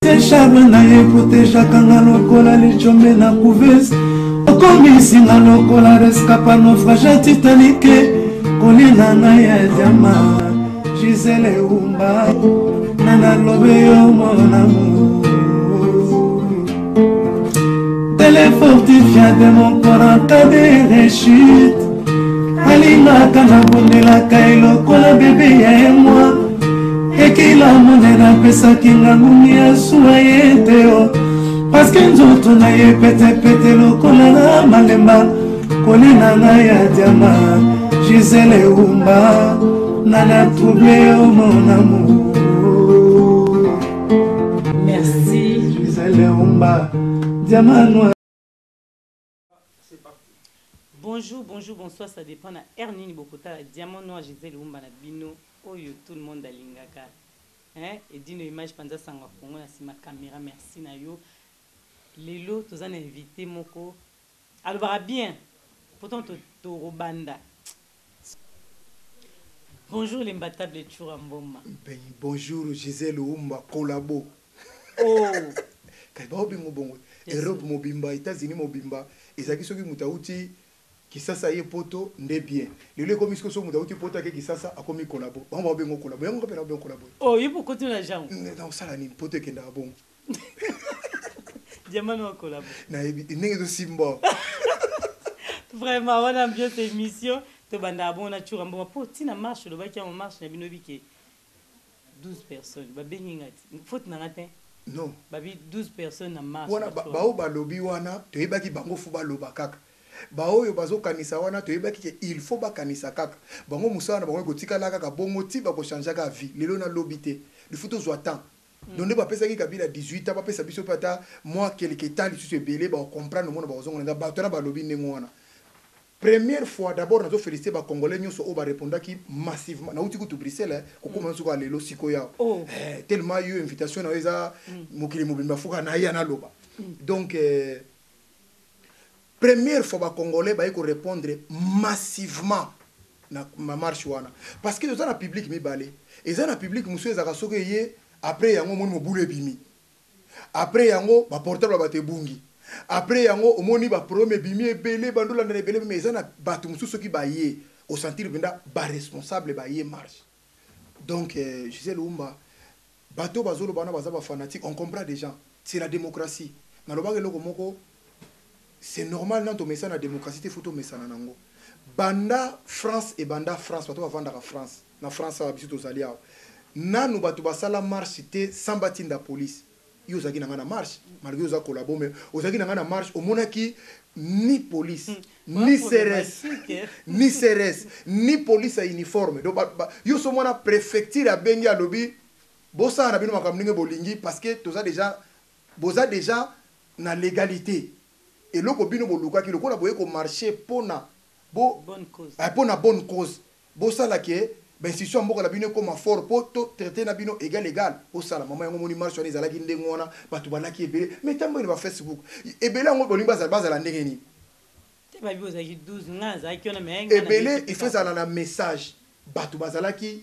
Charme na ye protegeaka nga lokola lijombe na couveuse, okomisi nga lokola rescapa naufrage ya Titanic. Kolela na ya diama Gisele Umba na nalobe yo mon amour, tele fortifia de mon corps en cas de rechute. Alingaka nabondelaka ye lokola bebe ya ye mwa ekila monene, apesaki nga ngungi ya suwa ye te o parceke nzoto na ye petepete lokola na malemba. Kolela na ya diama Gisele Umba na na trouble yo mon amour. Merci. Gisele Umba, diamant noir. Bonjour, bonjour, bonsoir, ça dépend na heure nini bokotala Diamant Noir Gisèle Wumba na bino oyo tout le monde alingaka. Hein, Edino Image panza sango Congo na sima caméra, merci na yo. Lelo toza na invité moko alobaka bien. Pourtant to torobanda. Bonjour l'imbattable Tshura Mboma. Ben, bonjour Gisèle Wumba collabo. Oh. Kasi baobengo bongo Europe mobimba, États-Unis mobimba, ezalaki soki moto auti Kisasa ye Poto nde bien. Lelo ekomi soki soki moto auti Poto ake Kisasa akomi collabo. Bango baobengo collabo. Yango mpe naobengo collabo. Oh, yo pokoti na jango. Na osala nini? Poto ekendaka bongo. Diamant noir collabo. Nayebi ndenge ezosimba. Vraiment wana ambiance émission tobandaka bongo na Tshura Mboma mpo ntina marche olobaki yango marche na bino bike 12 personnes babengi nga ti faute na nga te. Non. Babi 12 personnes na marche. Wana bao balobi wana toyebaki bango fu baloba kaka. Baoyo bazokanisa wana toyebaki ke il faut bakanisa kaka. Bango mosala na bango ekotikala kaka bongo ti bakochangeaka vie. Lelo nalobi te. Il faut tozwa temps. Donc nde bapesaki Kabila 18 ans, bapesa biso mpe ata mwa quelque temps lisusu ebele, bakocomprendre omona bakozonga na bato wana balobi ndenge wana. Première fois d'abord nazo féliciter ba Congolais nyonso oyo barépondaki massivement. Nauti kutu Bruxelles kokoma nyonso kaka lelo sikoyo awa. Oh. Tellement yo invitation na yo eza mokili mobimba fuka na ya naloba. Donc première fois ba Congolais baye ko répondre massivement na ma marche wana parce que toza na public mibale. Eza na public mosusu ezalaka soki eye après yango omoni mobulu ebimi. Après yango ba portable ya bato ebungi. Après yango omoni ba problème ebimi ebele bandolanda na ebele, mais eza na bato mosusu soki baye osentir mpenza ba responsable baye marche. Donc Gisèle Wumba, bato bazoloba wana baza ba fanatique, on comprend des gens, c'est la démocratie. Nalobaka eloko moko, c'est normal nan tomesana na démocratie te, faut tomesana nango. Banda France et banda France, bato bavandaka France, na France awa biso tozali awa. Nanu bato basala marche te sans batinda police. Yo ozalaki na nga na marche, malgré oza collabo, mais ozalaki na nga na marche, omonaki ni police, ni CRS, ni CRS, ni police ya uniforme. Donc yo so mona préfecture abengi alobi bosala na bino makambo ndenge bolingi parce que toza déjà boza déjà na légalité. Eloko bino bolukaki lokola boye ko marcher pona bo bonne cause. Pona bonne cause. Bosala ke ba institution ya mboka na bino ekoma fort po to traiter na bino égal égal. Bosala mama yango moni marche wana ezalaki ndenge wana, bato balaki ebele. Mais tambo na ba Facebook ebele yango bolingi bazala bazala ndenge nini? Te babi ozalaki 12 nga nazalaki wana mais nga ebele il faut ezala na message. Bato bazalaki,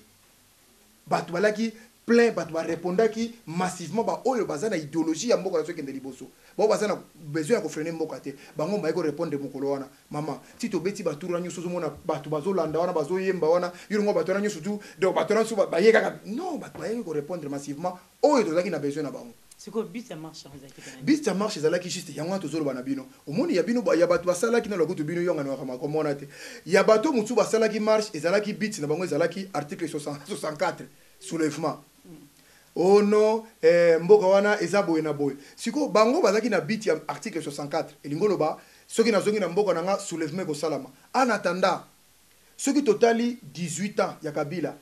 bato balaki plein, bato ba répondaki massivement ba oyo baza na idéologie ya mboka na so ekende liboso. Bao baza na besoin ya kofreiner mboka te. Bango baye ko répondre mokolo wana. Mama, ti tobeti ba tour wana nyonso ozomona bato bazolanda wana bazoyemba wana, yo longo bato wana nyonso tu, donc bato wana nyonso baye kaka non, bato bayaki ko répondre massivement oyo tozalaki na besoin na bango. Sikoyo but ya marche yango ezalaki pena nini? But ya marche ezalaki juste yango wana tozoloba na bino. Omoni ya bino ya bato basalaki na lokutu bino yonga na makambo wana te. Ya bato mosusu basalaki marche ezalaki but na bango ezalaki article 64 soulèvement. Oh non, mboka wana eza boye na boye. Sikoyo bango bazalaki na but ya article 64. Elingi oloba soki nazongi na mboka na nga soulèvement ekosalama. En attendant soki totali 18 ans ya Kabila,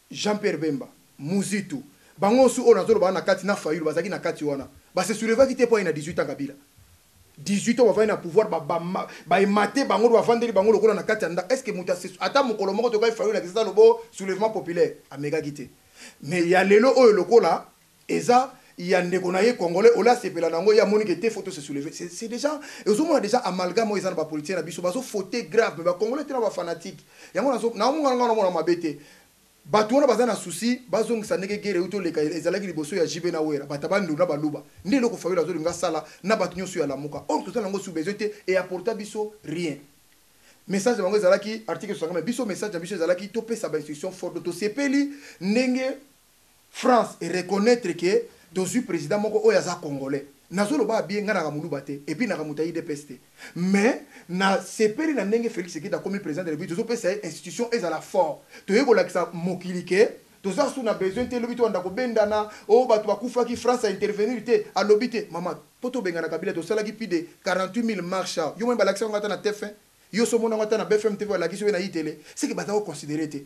Jean-Pierre Bemba, Muzitu, bango osu oyo nazoloba na kati na Fayulu bazalaki na kati wana. Ba se soulevaki te po na 18 ans Kabila. 18 ans bavandi na pouvoir ba emate bango bavandeli bango lokola na kati ya ndako. Est-ce que moto ata mokolo moko tokai Fayulu na kisasa lobo soulèvement populaire amekaki te. Mais ya lelo oyo lokola eza ya ndeko na ye congolais ola sepela nango ya moni ke te faut se soulever. C'est déjà ezomona déjà amalgame oyo eza na ba politicien na biso bazo fauter grave mais ba congolais te na ba fanatique. Yango nazo na monga nga na mona mabe te. Bato wana baza na souci bazongisa ndenge guerre euti oleka ezalaki liboso ya JB na Wera, bato Bandundu na Baluba. Nde eloko Fayulu azolinga asala na bato nyonso ya Lamuka. Or toza nango sous besoin te e apporta biso rien. Message na bango ezalaki article 60, biso message na biso ezalaki topesa ba instruction forte. Tosepeli ndenge France e reconnaître que tozwi président moko oyo aza congolais. Nazoloba bien, ngai naka moluba te et puis naka moto ya UDPS te, mais nasepeli na ndenge Félix Tshisekedi akomi président de la République. Tozopesa ye institution ezala fort, toye kolakisa mokili ke toza su na besoin te elobi towanda kobendana oyo bato bakufaki. France aintervenir te, alobi te. Mama, mpo tobengana Kabila, tosalaki plus de 48 000 marche. Awa yo moi balakisi yango ata na TF1, yo so omonango ata na BFM TV, balakisi oyo na itele seke baza koconsidérer te.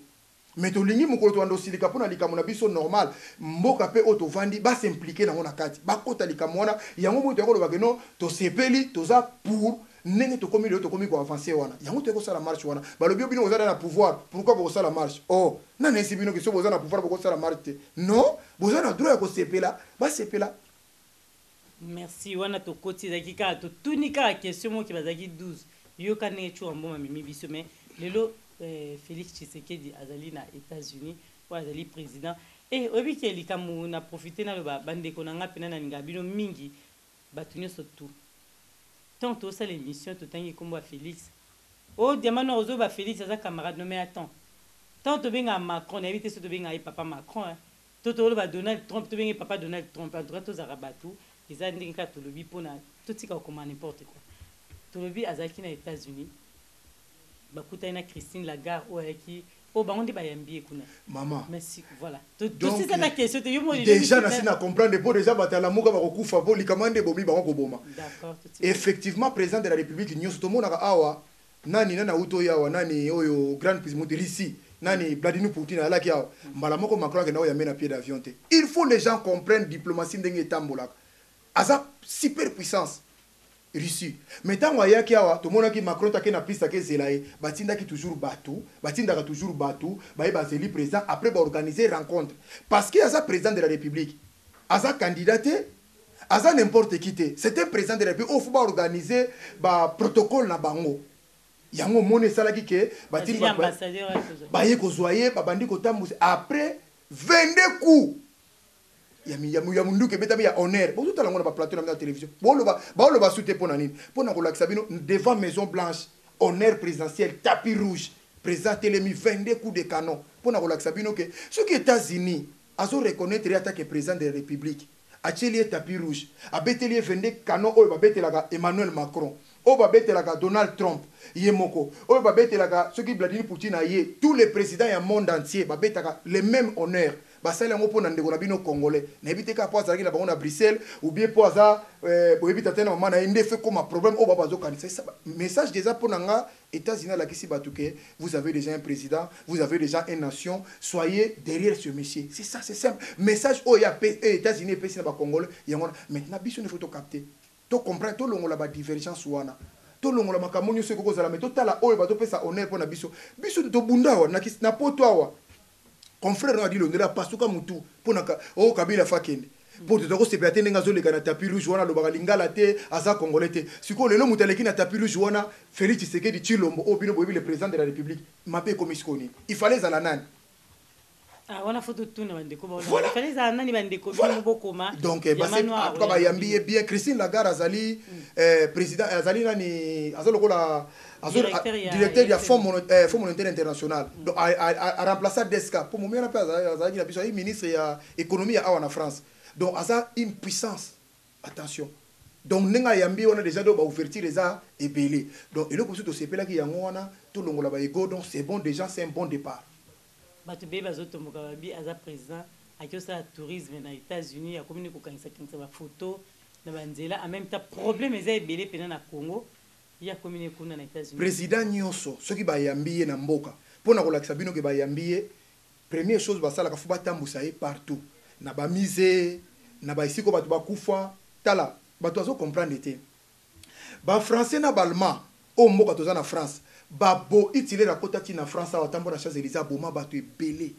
Mais tolingi mokolo towanda osilika mpo na likambo na biso normal, mboka mpe oyo tovandi, bas'impliquer nango na kati, bakota likambo wana. Yango moi toya kolobake no, tosepeli, toza pour ndenge tokomi lelo, tokomi koavancer wana. Yango toyei kosala marche wana. Balobi yo bino boza na pouvoir, pourquoi bokosala marche? Oh, nani esi bino ke so boza na pouvoir bokosala marche te? Non, boza na droit ya kosepela, basepela. Merci. Wana tokoti, ezalaki kaka totuni kaka question moki, bazalaki 12. Yoka ndenge Tshoura Mboma amemi biso. Mais lelo Félix Tshisekedi azali na États-Unis, oyo azali président. E oyebi ke likambo na profite naloba, bandeko na nga mpena nalingaka bino mingi, bato nyonso tu. Tant tosala émission, totangi nkombo ya Félix. O Diamant Noir, ozoba Félix aza camarade. No, mais attends, tant tobengaka Macron, nayebi te so tobengaka ye papa Macron, hein. To toloba Donald Trump, tobenge papa Donald Trump. En tout cas, tozalaka bato, eza ndenge kaka tolobi mpona totika kokoma n'importe quoi. Tolobi azalaki na États-Unis, bakutani na Christine Lagarde oyo ayaki, oyo bango nde bayambi ye kuna. Mama. Merci, voilà. Tosisa na question te yo. Déjà nasi na comprendre mpo déjà bato ya Lamuka bakokufa mpo likama nde ebomi bango koboma. D'accord. Effectivement, président de la République nyonso tomonaka awa, nani nani auti oyo awa, nani oyo grande puissance Russie, nani, Vladimir Poutine alaki awa, mbala moko Macron akenda oyambe na pied d'avion te. Il faut les gens comprennent diplomatie ndenge etambolaka. Aza super puissance Russie, mais ntango ayaki awa, tomonaki Macron take na piste akezela ye. Batindaki toujours bato, batindaka toujours bato baye bazeli président, après baorganiser rencontre, parce que aza président de la République, aza candidat te, aza n'importe qui te. C'est un président de la République oyo faut baorganiser baprotocole na bango. Yango omoni esalaki ke batindi baye kozwa ye, babandi kotambusa. Après 22 coups ya munduki ebetami ya honneur, bozotala yango na baplateau na bino ya télévision, baoloba su te. Mpo na nini? Mpo na kolakisa bino devant Maison Blanche, honneur présidentiel, tapis rouge, président telemi, 22 coups de canon, mpo na kolakisa bino ke soki États-Unis azo reconnaître ye atake président de la République, atieli ye tapis rouge, abeteli ye 22 canon oyo babetelaka Emmanuel Macron, oyo babetelaka Donald Trump ye moko, oyo babetelaka soki Vladimir Poutine aye, tous les présidents ya monde entier babetaka le même honneur. Basali yango mpo na ndeko na bino congolais. Nayebi te kaka mpo azalaki na bango na Bruxelles ou bien mpo aza boyebi tata na mama na ye nde fe koma problème oyo bazokanisa. Message déjà mpo na nga, États-Unis alakisi bato ke vous avez déjà un président, vous avez déjà une nation, soyez derrière ce monsieur. C'est ça, c'est simple. Message oyo ya États-Unis epesi na bacongolais yango wana. Maintenant biso ne faut tocapter, tocomprendre, tolongola badivergence wana, tolongola makambo nyonso ekoki kozala, me totala oyo bazopesa honneur mpo na biso. Biso tobunda awa na poto awa, confrère no adi londela apasuka mutu mpo oyo Kabila fa kende, mpo toza kosepela te ndenge azoleka na tapis rouge wana, alobaka lingala te, aza congolais te. Sikoyo lelo moto aleki na tapis rouge wana, Félix Tshisekedi Tshilombo oyo bino boyebi, le président de la République. Mabe ekomi sikoyo nini? Il fallait ezala nani? Ah, wana fo totuna bandeko. Voilà. Fallait ezala nani, bandeko? Bino bokoma. Donc en tout cas bayambi ye bien. Christine Lagarde azali président, azali nani, aza lokola directeur ya Fonds monétaire international. Donc aremplaça Desca mpo momi wana mpe azalaki na biso, ayi ministre ya économie ya awa na France. Donc aza une puissance, attention. Donc ndenge ayambi wana déjà, do baouverture eza ebele. Donc eloko biso tosepelaki yango wana, tolongola baego. Donc c'est bon déjà, c'est un bon départ. Bato beye bazotomboka, babi aza président, aki osala tourisme na États-Unis, akomi ni kokangisakangisa bafoto na banzela. En même temps problème eza ebele mpena na Congo, ye akomi ne kuna na États-Unis. Président nyonso soki bayambi ye na mboka, mpo na kolakisa bino ke bayambi ye, première chose basalaka, fo batambusa ye partout na bamusée, na baesika bato bakufa. Tala, bato bazocomprendre te. Bafrançais na baallemand oyo mboka toza na France, babo Hitler akota ti na France awa, atambola na Champs Élysées, aboma bato ebele,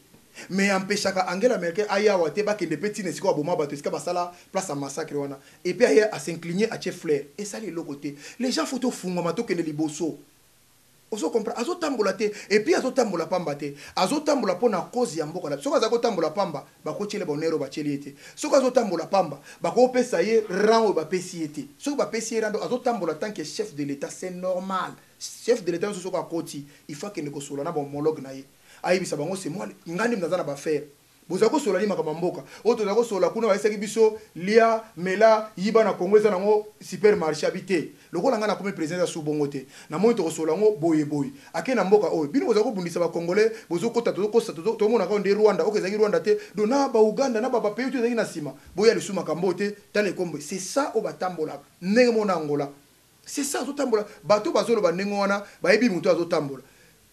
mais empêchaka Angela Merkel aya awa te. Bakende mpe ntina esika aboma bato, esika basala place ya massacre wana, et puis aye as'incliner, atie fleur, esali eloko te. Les gens, faut tofungwama, tokende liboso. Ozo comprendre? Azotambola te, et puis azotambola pamba te, azotambola mpo na cause ya mboka na. Soki aza kotambola pamba, bakotiele bonheur oyo batieli ye te. Soki azotambola pamba, bakopesa ye rang oyo bapesi ye te. Soki bapesi ye rang, azotambola tant que chef de l'État, c'est normal. Chef de l'État nyonso, soki akoti, il faut akende kosolola na bahomologue na ye, ayebisa bango: c'est moi, ngai nde naza na baaffaire. Bozala kosola nini? Makambo ya mboka oyo tozala kosola kuna. Bayesaki biso lia, mela, yiba na Congo, eza nango supermarché. Abi te, lokola ngai nakomi président, eza su bongo te. Namoni tokosola yango boye boye. Ake na mboka oyo, bino bozala kobundisa bacongolais, bozokota, tozokosa, tomonaka oyo nde Rwanda. Oyo ezalaki Rwanda te, do na bauganda na bapays to ezalaki na nsima. Boya lisu makambo oyo te. Tala ekombo, c'est ça oyo batambolaka ndenge mona Angola, c'est ça azotambola. Bato bazoloba ndenge wana, bayebi moto azotambola.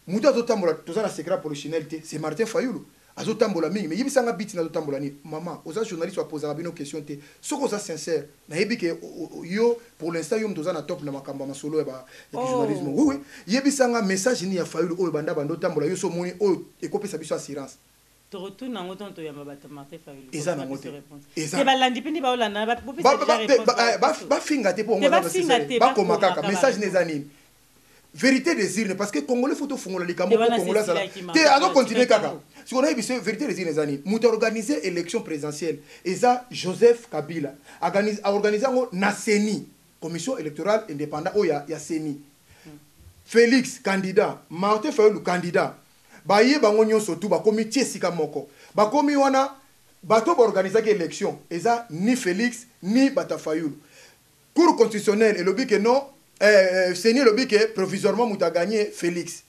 Moto azotambola, toza na secret polichinelle te, c'est Martin Fayulu. Azotambola mingi, mais yebisanga biti nazotambola nini? Mama, oza journaliste, apozaka bino question te. Soki oza sincère, nayebi ke yo, pour l'instant, yo moto oza na top na makambo ya masolo ya journalisme. Oh. Oui, yebisanga message nini ya Fayulu oyo banda otambola, yo so omoni oyo ekopesa biso assurance? Tokotuna yango ntango toyamba bato Martin Fayulu. Eza nango te. Te, balandi mpe nde baolanda. Bafinga te, mpo bakoma kaka message ne eza nini. Vérité des urnes, parce que Congolais, faut tofungola likambo po Congolais azala te, azocontinue kaka. Sikoyo nayebi so vérité des urnes eza nini. Moto aorganize élection présidentielle eza Joseph Kabila. Aorganize yango na CENI, Commission électorale indépendant oyo ya CENI. Félix candidat, Martin Fayulu candidat, baye bango nyonso tu bakomi tie esika moko. Bakomi wana, bato baorganizaki élection eza ni Félix ni bato ya Fayulu. Cour constitutionnelle elobi ke non, CENI elobi ke provisoirement moto agagné Félix.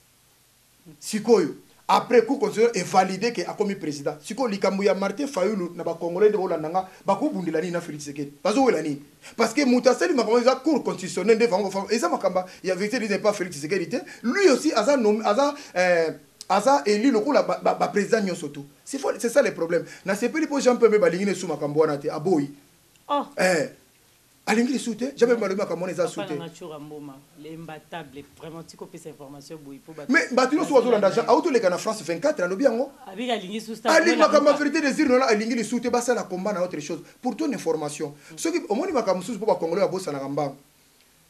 Sikoyo après, Cour constitutionnelle evalide ke akomi président. Sikoyo likambo ya Martin Fayulu na bacongolais nde bolanda nga, bakobundela nini na Félix Tshisekedi? Bazowela nini? Parce que moto asali makambo eza Cour constitutionnelle nde vango eza makambo ya vérité disait pas Félix Tshisekedi te. Lui aussi aza nommé, aza élu lokola baprésident nyonso tu. C'est ça le problème. Nasepeli mpo Jean Pembe balingi ne su makambo wana te, aboyi. Oh. Alingi lisu te. Jean Pembe balobi makambo wana eza su te. L'imbattable, vraiment, tikopesa information boye po Mais bato nyonso bazolanda, Jean autoleka na France 24, alobi yango. Ali makambo ya vérité des urnes wana, alingi lisu te. Basala combat na autre chose. Pour ton information, soki omoni makambo mosusu, mpo bacongolais babosanaka mbango,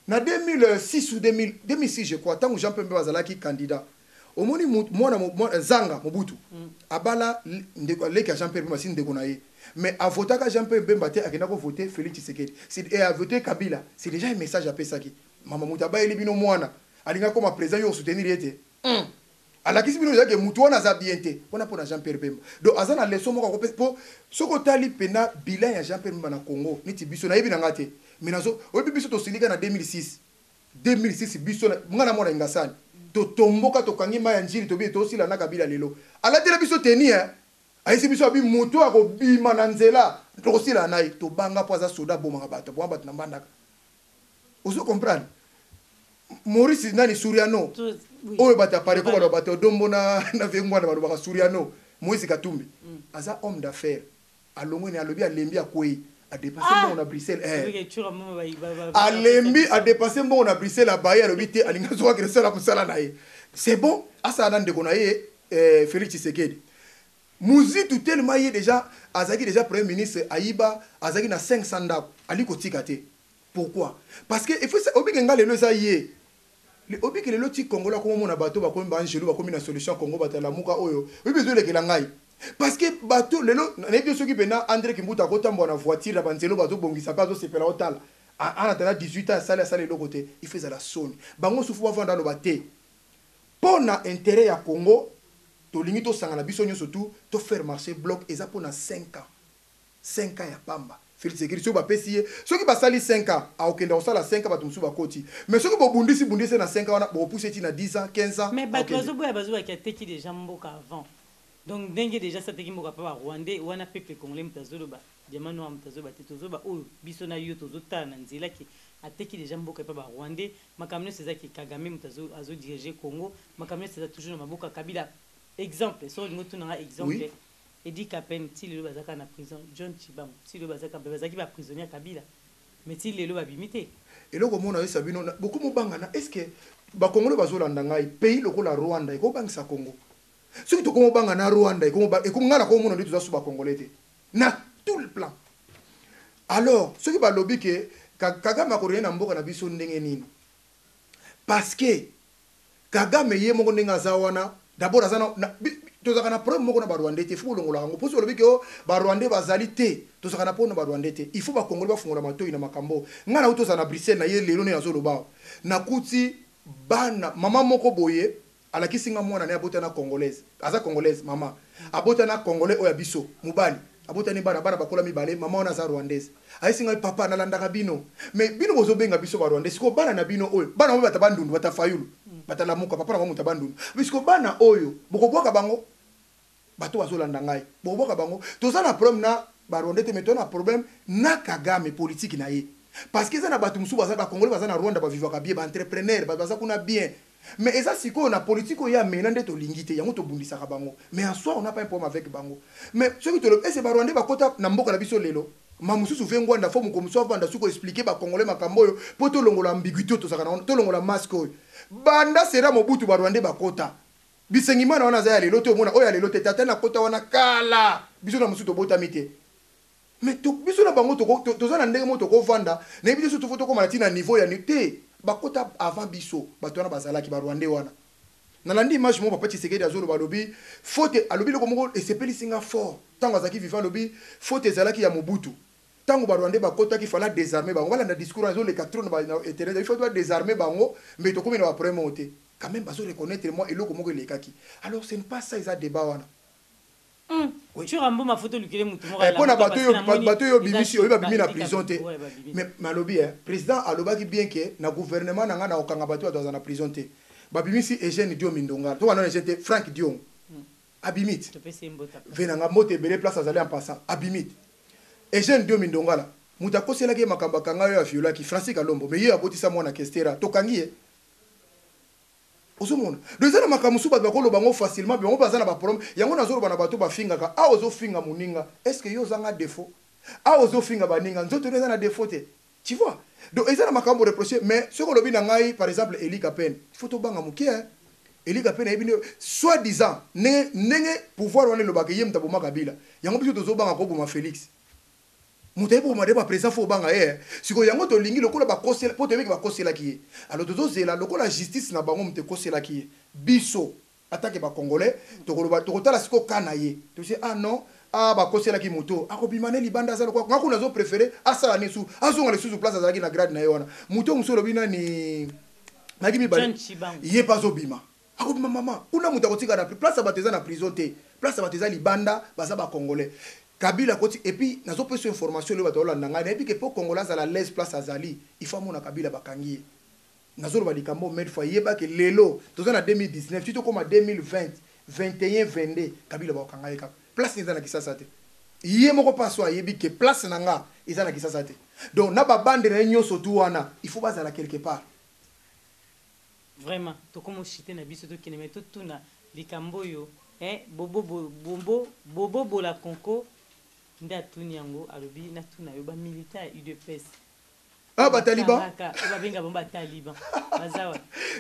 na 2006 ou 2000, 2006 je crois, ntango Jean Pembe bazalaki candidat, omoni mwana Zanga Mobutu abala ndeko leki ya Jean Pierre Bemba, si ndeko na ye, mais avotaka Jean Pierre Bemba te, akenda kovote Félix Tshisekedi et avote Kabila. C'est déjà un message apesaki. Mama, moto abayeli bino mwana, alingi akoma président, yo osoutenir ye te. Alakisi bino ezake mutu wana aza bien te wana mpona Jean Pierre Bemba. Donc aza na leçon moko akopesa, mpo soki otali mpena bilan ya Jean Pierre Bemba na Congo, neti biso nayebi na nga te, mais nazo oyebi biso tosilika na 2006. 2006 biso, nga na mwana Ingasani, totomboka, tokangi mai ya Njili, tobi tosila na Kabila. Lelo alatela biso teni, ayesi biso, abi moto akobima na nzela, tokosila na ye. Tobanga mpo aza soda, abomaka bato, aboma bato na Mbandaka. Ozo comprendre? Maurice nani Suriano, oyo bato ya pareko baloba, bato odombo na vengwana balobaka Suriano. Moïse Katumbi aza homme d'affaires, alongweni, alobi alembi, akwei, adépense mbongo na Bruxelles. Alembi, adépense mbongo na Bruxelles, abaye, alobi te, alingi azokakende sala mosala na ye. C'est bon, asala na ndeko na ye Félix Tshisekedi. Muzitu, tellement ye déjà azalaki déjà premier ministre, ayiba, azalaki na 500 ndako, ali kotika te. Pourquoi? Parce que obike nga lelo eza ye, obike lelo ti Congolais akomomona bato bakomi baangelu, bakomi na solution Congo, bato ya Lamuka oyo oyebi ezolekela ngai, parce que bato lelo nayebi soki mpena André Kimbuta akotambola na voiture na banzelo bazobongisa mpe azosepela, otala en attendant 18 ans asali, asali eloko te. Il faut ezala soni. Bango sufu bavanda, aloba te mpo na intérêt ya Congo. Tolingi tosangana biso nyonso tu, tofaire marcher bloc. Eza mpo na 5 ans, 5 ans ya pamba. Félix Tshisekedi, soki bapesi ye, soki basali 5 ans, akokende kosala 5 ans, bato mosusu bakoti. Mais soki bobundisi bundisi na 5 ans wana, bokopuse ti na 10 ans, 15 ans. Mais bato bazoboya, bazobaki ateki déjà mboka avant. Donc ndenge déjà sa ateki mboka mpa barwandais wana, peuple congolais moto azoloba, Diamant Noir moto azoba te. Tozoba oyo biso na yo tozotala na nzela ke ateki déjà mboka epa barwandais. Makambo nyonso ezaki Kagame moto azodirige Congo, makambo nyonso eza toujours na maboko ya Kabila. Exemple, soki olingi otunanga exemple, oui. Edi Kapen ti lelo bazalaka na prison, John Chibango ti lelo bazalaka, bazalaki baprisonnier ya Kabila, mais ti lelo babimi te. Eloko mona oyesa bino, bokomobangana. Est ce que bakongolo bazolanda ngai? Pays lokola Rwanda ekobangisa Congo. Soki tokomobanga na Rwanda, ngai nakomona nde toza su bacongolais te na tout le plan. Alors soki balobi ke Kagame akoreye na mboka na biso ndenge nini? Parce que Kagame ye moko ndenge aza wana, d'abord aza na tozalaka na problème moko na Barwandais te. Faut bolongola yango mposo olobi ke o Barwandais bazali te. Tozalaka na problème na Barwandais te. Il faut Bakongoli bafungola matoi na makambo. Ngai nauti tozala na Bruxelles na ye lelo nde nazoloba awa. Nakuti bana mama moko boye alakisi nga mwana na ye abota na Congolaise, aza Congolaise, mama abota na Congolais oyo ya biso mobali, abotani bana, bana bakola mibale. Mama wana aza Rwandaise. Ayesi ngai: "Papa, nalandaka bino, mais bino bozobenga biso Barwandais. Sikoyo bana na bino oyo, bana oyo bata Bandundu, bata Fayulu, bata Lamuka, papa na bango moto ya Bandundu, sikoyo bana oyo bokobwaka bango? Bato bazolanda ngai, bokobwaka bango?" Toza na problème na Barwandais te, mais toza na problème na Kagame, politique na ye, parce que eza na bato mosusu baza Bakongolais, baza na Rwanda, bavivaka bien, baentrepreneur, bato baza kuna bien. Mais eza sikoyo na politique oyo amena nde tolingi te, yango tobundisaka bango. Mais en soi, on n'a pas un problème avec bango. Mais soki tolobi ese Barwandais bakota na mboka na biso lelo, ma mosusu ve Ngwanda fo moko mosusu avanda soki oexpliquer Bakongolais makambo oyo mpo tolongola ambiguïté oyo tozalaka na, tolongola masque oyo. Banda sera Mobutu, Barwandais bakota. Bisengimana wana aza ya lelo te, omona oyo ya lelo te. Tata na kota wana kala, biso na mosusu tobotami te. Mais biso na bango toza na ndenge moko tokovanda. Nayebi te so tofo tokóma na ntina niveau ya te. Bakota avant biso, bato wana bazalaki Barwandais wana. Nalandi image moko, papa Tshisekedi azoloba, alobi faute, alobi eloko moko esepelisi nga fort. Ntango azalaki vivant, alobi faute ezalaki ya Mobutu. Ntango Barwandais bakotaki, fallait désarmer bango. Balanda discours wana, ezoleka trop na internet. Il faut désarmer bango, mais tokomi na baproblème oyo te. Quand même bazo reconnaître moi eloko moko elekaki. Alors ce n'est pas ça, eza débat wana. Tshoura Mboma, faut tolukele mutu moko. Mpo na bato oyo bimisi, oyo babimi na prison te. Mais malobi, président alobaki bien ke na gouvernement na ngai na kokanga bato, bato baza na prison te. Babimisi Eugène Diomi Ndongala, to wana Eugène te, Frank Diongo abimi te. Ve na nga mbote ebele place azali. En passant, abimi te Eugène Diomi Ndongala, moto akoselaki ye makambo, akanga oyo aviolaki Francis Kalombo, mais ye abotisa mwana Kestera, tokangi ye. Ozomona, donc eza na makambo mosusu bato bakoloba yango facilement, bango baza na baproblème. Yango nazoloba na bato bafingaka awa: ozofinga moninga, est ce que yo ozanga défaut? Awa ozofinga baninga, nzoto no eza na défaut te, tu vois? Donc eza na makambo reproche. Mais soki olobi na ngai, par exemple Eli Kapen, faut tobanga moke. Eli Kapen ayebi soi disant ndenge pouvoir wana elobaka ye moto aboma Kabila. Yango biso tozobanga koboma Félix. Moto ayebi koboma nde baprésident, faut obanga ye. Sikoyo yango tolingi lokola bakosela, mpo toyebiki bakoselaki ye. Alors tozozela lokola justice na bango moto ekoselaki ye. Biso atake Bacongolais, tokoloba, tokotala sikoyo ka na ye, tosi: "Ah non, ah, bakoselaki moto, akobima ne libanda." Aza lokola nga kuna, azopréféré asala nini su, azonga lisusu place azalaki na grade na ye wana. Moto mosusu olobi nani nayaki mibale, ye mpe azobima, akobima. Mama kuna, moto akotika na place ya bato eza na prison te, place ya bato eza libanda, baza Bacongolais. Kabila koti, et puis nazopesa information oyo bato balanda ngai. Nayebi ke mpo Congolais azala l'aise place azali, il faut amona Kabila bakangi ye. Nazoloba likambo maintes fois, yebake lelo toza na 2019, ti tokóma 2020, 21, 22, Kabila bakokanga ye kaka. Place eza na Kisasa te. Ye moko mpaso ayebi ke place na nga eza na Kisasa te. Donc na babande na ye nyonso tu wana, il faut bazala quelque part. Vraiment, tokóma oshite na biso, tokende me totuna likambo oyo. Bobo bobo bobo bola konko nde atuni yango, alobi: "Natuna yo, bamilitaire ya UDPS." Ah, Bataliban. Babenga bango Bataliban, baza wa?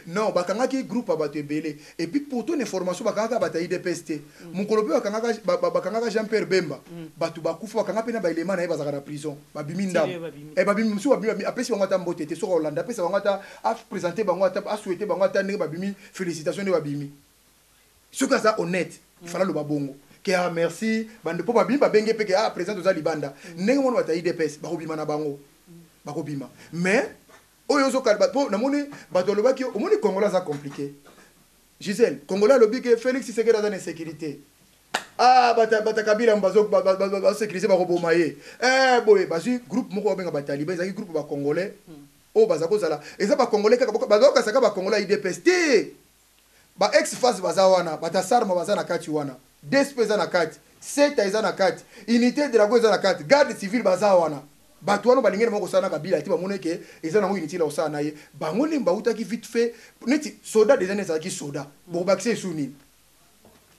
Non, bakangaki groupe ya bato ebele. Et puis pour ton information, bakangaka bato ya UDPS te. Mokolo mpe bakangaka Jean Pierre Bemba, bato bakufa, bakanga mpe na baelema na ye, bazalaka na prison, babimi ndambo, babimi mosusu, babimi, apesi bango ata mbote te. Soki olanda, apesa bango ata, aprésente bango ata, asouhaite bango ata ndenge babimi, félicitation nde babimi. Soki aza honnête, ifala aloba bongo ke: "Ah, merci bande." Mpo babimi, babenge mpe ke: "Ah, président, toza libanda." Ndenge mona bato ya UDPS bakobima na bango, bakobima. Mais oyo ozokala, mpo namoni bato alobaki, omoni, Congolais aza compliqué, Gisele. Congolais alobi ke Félix Tshisekedi aza na insécurité. Ah, bata Kabila bazosécuriser, bakoboma ye. Boye bazwi groupe moko babenga Bataliban, ezalaki groupe Bacongolais oyo baza kozala, eza Bacongolais kaka, bazokasaka Bacongolais ya UDPS te. Ba ex FAZ baza wana, bato ya Sarma baza na kati wana, DSP eza na kati, SETA eza na kati, unité dragon eza na kati, garde civile baza wana. Bato wana balingi na bango kosala na Kabila te, bamoni ke eza nango inutile ya kosala na ye. Bango nde bautaki vite fait neti soda déjà, nde ezalaki soda, bokobakisa esu nini?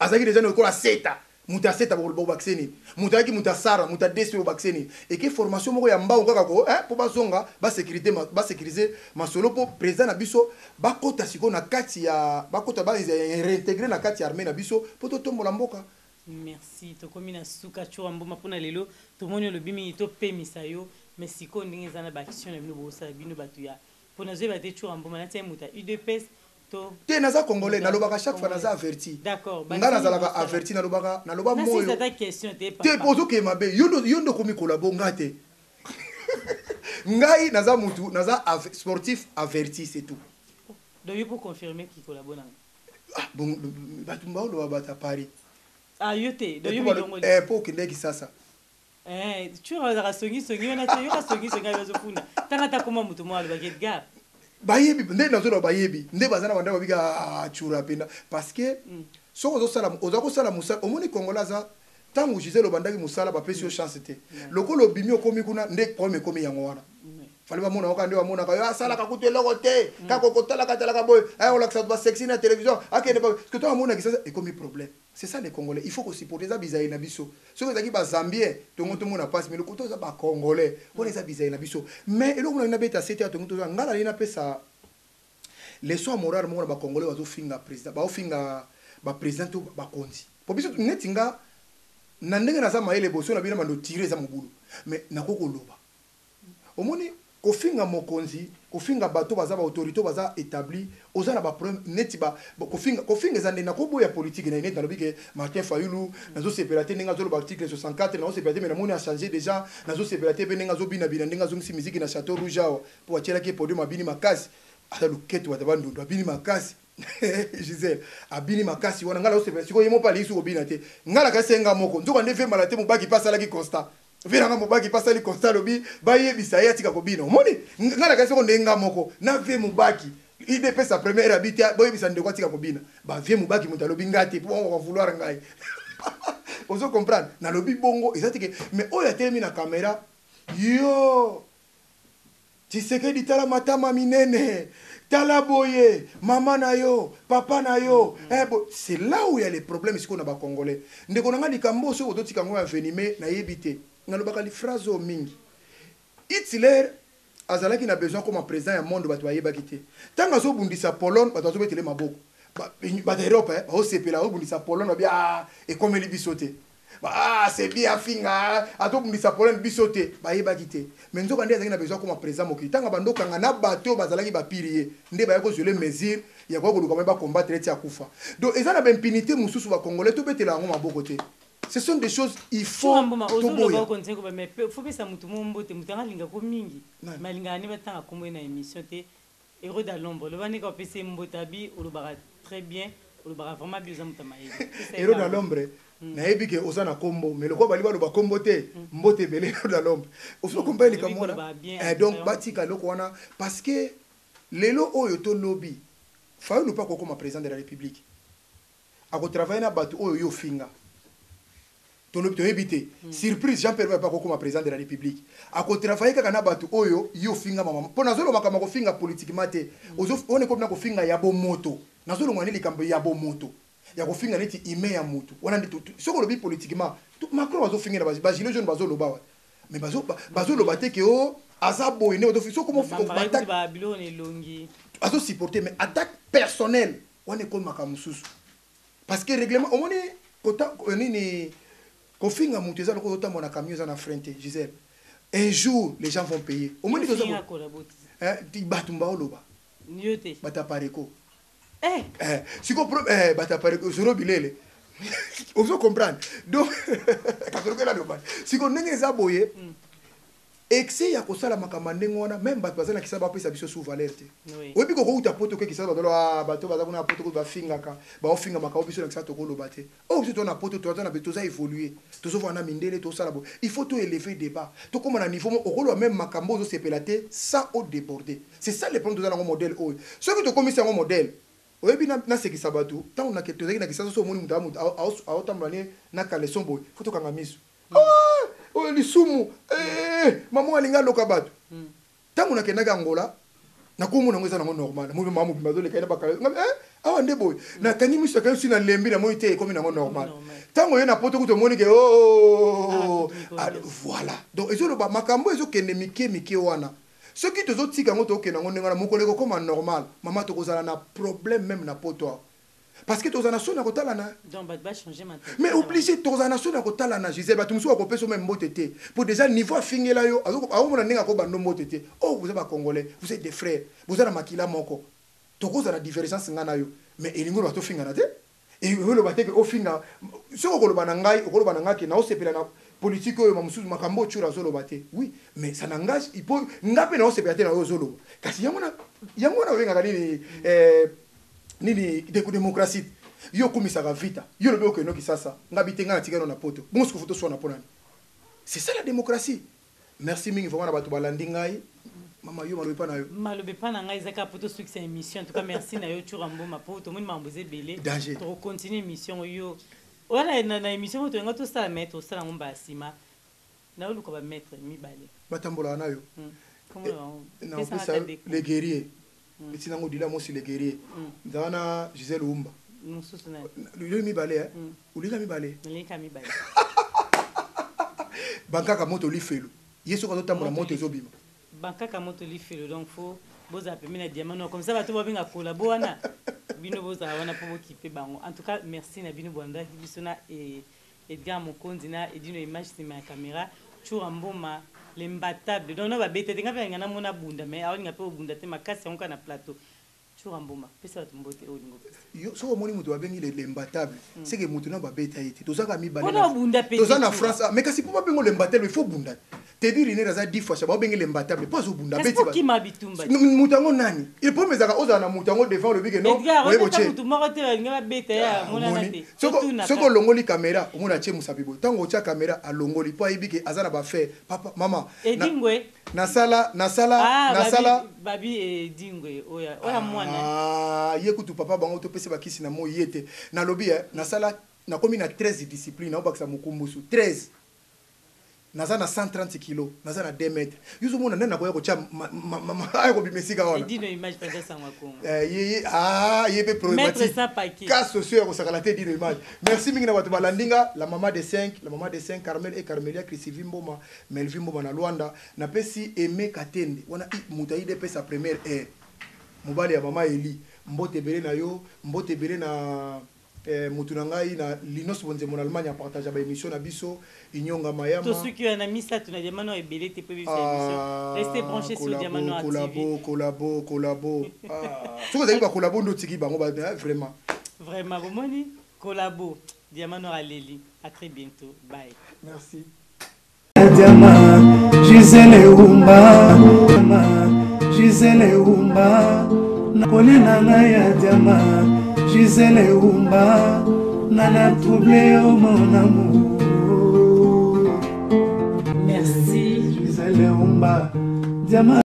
Azalaki déjà lokola SETA, moto ya SETA, bokobakise nini? Moto ayaki, moto ya Sara, moto ya DSP, bokobakise nini? Eke formation moko ya mbango kaka ko mpo bazonga basécuriser masolo, mpo président na biso bakota sikoyo na kati ya bakota, baréintégrer na kati ya armée na biso mpo totombola mboka. Merci, tokomi na suka. Tshoura Mboma, mpona lelo tomoni olobi mingi, topemisa yo. Mais sikoyo ndenge eza na baaction na bino, bosala bino bato ya mpo nazoyeba te. Tshoura Mboma, nati ye moto ya UDPS. To Te, naza Congolais. Nalobaka chaque fois, naza averti. D'accord. Nga nazalaka averti, nalobaka, naloba moyo. Ata question te. Te, ozokende mabe. Yo nde okomi kolabo nga te. Ngai naza mutu, naza sportif averti, c'est tout. Donc yo pour confirmer ki kolabo nanga? Ah bon, bato baoloba, bato ya Paris. Ah, yo te, donc yo milongoli mpo okendeki sasa. Eh, tu azalaka songisongi wana te, yoka songisongi ayo azofunda ntanga ata koma moto moko alobaki Edgar. Bayebi nde nazoloba, bayebi nde baza na bandako, babika tsura mpenza, parce que soki ozosala, oza kosala mosala, omoni Congolais aza. Ntango Gisele obandaki mosala, bapesi yo chance te. Lokola obimi, okomi kuna, nde problème ekomi yango wana. Fali bamona oka nde bamonaka yo asalaka kutu eloko te, kaka okotalaka talaka boye, aya kolakisa bato basexy na télévision, akende parce que to amonaki sasa ekomi problème. C'est ça les Congolais, il faut kosupporter. Eza bizaleli na biso. Soki ezalaki Bazambien, tongo tomona mpasi, mais lokola eza Bacongolais, wana eza bizaleli na biso. Mais eloko mona nabeta sete ya tongo, toza ngai nali napesa leçon ya morale moko na Bacongolais bazofinga président, baofinga baprésident to bakonzi. Po biso neti nga na ndenge naza mayele, boso na bino bando tire eza mobulu, mais nakoki koloba. Omoni, kofinga mokonzi, kofinga bato baza baautorité, baza établi, oza na baproblème neti kofinga. Kofinga eza nde nakoboya politike na ye. Neti nalobi ke Martin Fayulu, nazosepela te ndenge azoloba article 64, nazosepela te, mais namoni achange déjà. Nazosepela te mpe ndenge azobinabina, ndenge azongisi miziki na Château Rouge awa, mpo atielaki ye podium, abini makasi, aza loketo, bato bandundu, abini makasi. Gisele abini makasi wana, ngai nazosepela. Sikoyo ye mo mpe alingi soki kobina te, ngai nakasi ye nga moko. Nzoka nde vembala te, mobaki mpe asalaki constat, ve nanga mobaki mpe asali constat, alobi bayebisa ye atika kobina. Omoni, ngai nakasi soko nde nga moko na ve mobaki idepesa première abi te, boyebisa ndeko atika kobina. Bavie mobaki moto alobi, ngai te, mpo bango bavouloir ngai. Ozo comprendre? Nalobi bongo eza te ke, mais oyo atelemi na caméra, yo Tshisekedi, tala matama minene, tala boye, mama na yo, papa na yo, eh, bo, c'est là où il y a les problèmes sikoyo na Bacongolais. Ndeko na nga, likambo soki ototika yango ya venime, nayebi te. Nalobaka phrase oyo mingi: Hitler azalaki na besoin koma président ya monde, bato bayebaki te. Ntango azobundisa Pologne, bato bazobetele maboko, bato ya Europe baosepela, azobundisa Pologne, babi ah, ekomeli biso te. Ah, c'est bien, afinga, azobundisa Pologne, biso te. Bayebaki te, mais nzoka nde azalaki na besoin koma président mokili. Ntango bandokanga na bato oyo bazalaki bapiri ye, nde baya kozwele mesure ya koya koluka mai bacombattre eti akufa. Donc eza na baimpunité mosusu, Bacongolais tobetela yango maboko te. Ce sont des choses, il faut toboya. Mais faut pesa motu mo mbote, moto anga alingako mingi, mais alingaka nde batanga kombo ye na émission te. Héros d'Alombre, loba ndenge opesi ye mbote, abi olobaka très bien, olobaka vraiment bi oza moto ya mayele. Héros d'Alombre, nayebi ke oza na kombo, mais lokola bali baloba kombo te, mbote ebele, Héros d'Alombre. Ozo comprendre likambo wana? Donc batika eloko wana, parce que lelo oyo tolobi Fayulu mpe akokoma président de la République, akotravaille na bato oyo yo ofinga. Tolobi, toyebi te. Surprise, Jean Pierre mpe akokoma président de la République, akotravaille kaka na bato oyo yo ofinga. Mama, mpo nazolobaka ma kofinga politiquement te, wana ekomi na kofinga ya bomoto. Nazolongwa nde likambo ya bomoto ya kofinga neti humain ya motu wana nde. Soki olobi politiquement, Macron bazofingela, bagilets jaunes bazoloba wa, mais bazoloba te ke o aza boye nde soki azosupporte. Mais attaque personnelle wana ekomaka mosusu, parce que règlement, omoni nini, kofinga moto eza lokola otambola na camion eza na frein te. Gisele, un jour les gens vont payer. Omoni, bato baoloba, bato ya Pareko, siko bato ya Pareko zoro bilele, ozo comprendre? Donc kasolokela loba siko ndenge eza boye, excès ya kosala makambo ya ndenge wana, même bato baza na kisala bapesa biso sous valeur te. Oyebi kokouta poto ke kisala, bato, ah, bato baza kuna poto bafingaka, baofingamaka, o biso na kisala tokoloba te. Oyo biso toza na poto, toza na toza évolue, tozovanda na mindele, tosala boye. Il faut toélever débat, tokóma na niveau okoloba même makambo ozosepela te sans odéborder. C'est ça le problème. Toza nango modèle oyo, soki tokomisi yango modèle, oyebi, nasekisa bato. Ntango tozalaki na kisasa, so omoni moto aotambola ne na caleçon boye, faut tokanga miso. Ah, oyo lisumu, mama alingi aloka bato. Ntango nakendaki Angola, nakomona yango eza nango normal. Namoni mama mobimba azoleka ye na bakala, awa nde boye. Nakangi miso, nakangi miso, nalembi, namoni te, ekomi nango normal. Ntango ye na poto kutu, omoni ke oh, ah, voilà. Donc ezoloba makambo ezokende mike mike wana. Soki tozotika yango, tokokende yango ndenge wana, mokolo ekokoma normal, mama, tokozala na problème même na poto awa, parce que tozala na soni ya kotalana. Mais obligé tozala na soni ya kotalana. Gisele, bato mosusu bakopesa yo même mbote te, po déjà niveau afingela yo, akomona ndenge akobanda mbote te. Oh, boza Bacongolais, vous êtes des frères, boza na makila moko. Tokozala divergence nga na yo, mais elingi oloba tofingana te. Elingi oloba te ke ofinga. Soki okoloba na ngai, okoloba na ngai ke naosepela na politique oyo, mamosusu makambo oyo Tshoura azoloba te. Oui, mais ça n'engage ipo nga mpe naosepela te na oyo ozoloba. Kasi yango na yango wana obengaka nini, nini, démocratie. Yo okumisaka Vita, yo olobi okende Kisasa, nga bi te, nga natikali na poto. Bongo sikoyo toswana mpo nani? C'est ça la démocratie. Merci mingi vraiment na bato balandi ngai. Mama, yo malobi mpa na yo? Malobi epa na ngai eza kaka po tosukisa émission. En tout cas, merci na yo Tshoura Mboma, po tomoni makambo eza ebele. Danger. Tokocontinue émission oyo wana na émission oyo toyenga tosala, mais tosala yango mbala nsima. Naoluka bamaître mibale. Batambolaka na yo? Komona bango. Na Pesanga opesa ata deko. Le guerrier, etinango dila mosi le guerrier. Nzala na Gisele Umba. Mosusu na lelo mibale, eh? Olika mibale. Naleka mibale. Bankaka moto lifelo, ye soki azotambola, moto ezobima. Bankaka moto lifelo. Donc faut bozala pembeni na Diamant Noir, comme ça bato babenga kolabo wana, bino bozala wana mpo bokipe bango. En tout cas, merci na bino bolandaki biso na Edgar Mokonzi na Edino Image nsima ya caméra, Tshoura Mboma l'imbattable. Donc no babeta te, nga mpe nalinga namona bunda, mais aolinga mpe obunda te makasi yango kaka na plateau. Tshoura Mboma, pesa bato mbote oyo olinga opesa. Yo soki omoni moto babengi l'imbattable, c'est que moto na babeta ye te. Tozaka mibale. Mpona obunda pe Toza te, na Tshoura. France. Ah, mais kasi mpo babengo l'imbattable, il faut bunda. Teddy Riner aza 10 fois, babengi l'imbattable mpo azobunda. Kasi abeti mpo kima bitumba. Moto yango nani? Il problème ezalaka ozala na moto yango devant, olobi ke non. Edgar oyebi obeta otie. motu moko te, balinga babeta ye, amonana Omoni? te. Soki olongoli caméra, omoni atie mosapi boye. Ntango otia caméra, alongoli mpo ayebi ke aza na baaffaire. Papa, mama, Edingwe. Nasala Ah, nasala babi Edingwe oyo oya mwana. Ah, ye kutu papa bango topesi bakisi na moi ye te. Nalobi nasala, nakomi na 13 discipline, naobakisa mokumbusu 13. Naza na 130 kilo, naza na 2 mètres. Yo ozomona nani nakoya kotia aya kobima esika wana? Edino Image mpenza sango ya Kongo. Ye, ah, ye mpe Maître problématique. Sapaki. Cas sociaux ya kosakala te. Dino Image, merci mingi na bato balandi nga. La mama de 5, la mama de 5, Carmel et Carmelia, Christivi Mboma, Melvi Mboma na Lwanda. Napesi Aimé Katende wana, moto ya IDPS première heure, mobali ya mama Eli, mbote ebele na yo. Mbote ebele na motu na ngai na Linos Bonzembo na Allemagne, apartage baémission na biso Inyonga Mayama. Tosuki wana misato na Diamant Noir, ebele te mpo ebebisa émission. Restez branché sur Diamant Noir TV. Kolabo, kolabo, kolabo. Ah, soki ozali bakolabo nde otiki bango vraiment. Vraiment, bomoni kolabo Diamant Noir aleli. À très bientôt, bye. Merci. Diamant, Gisele Umba, Gisele Umba, kolia na ngai ya diamant, Gisele Umba, nana trouble yo mon amour. Merci. Gisele Umba, diamant.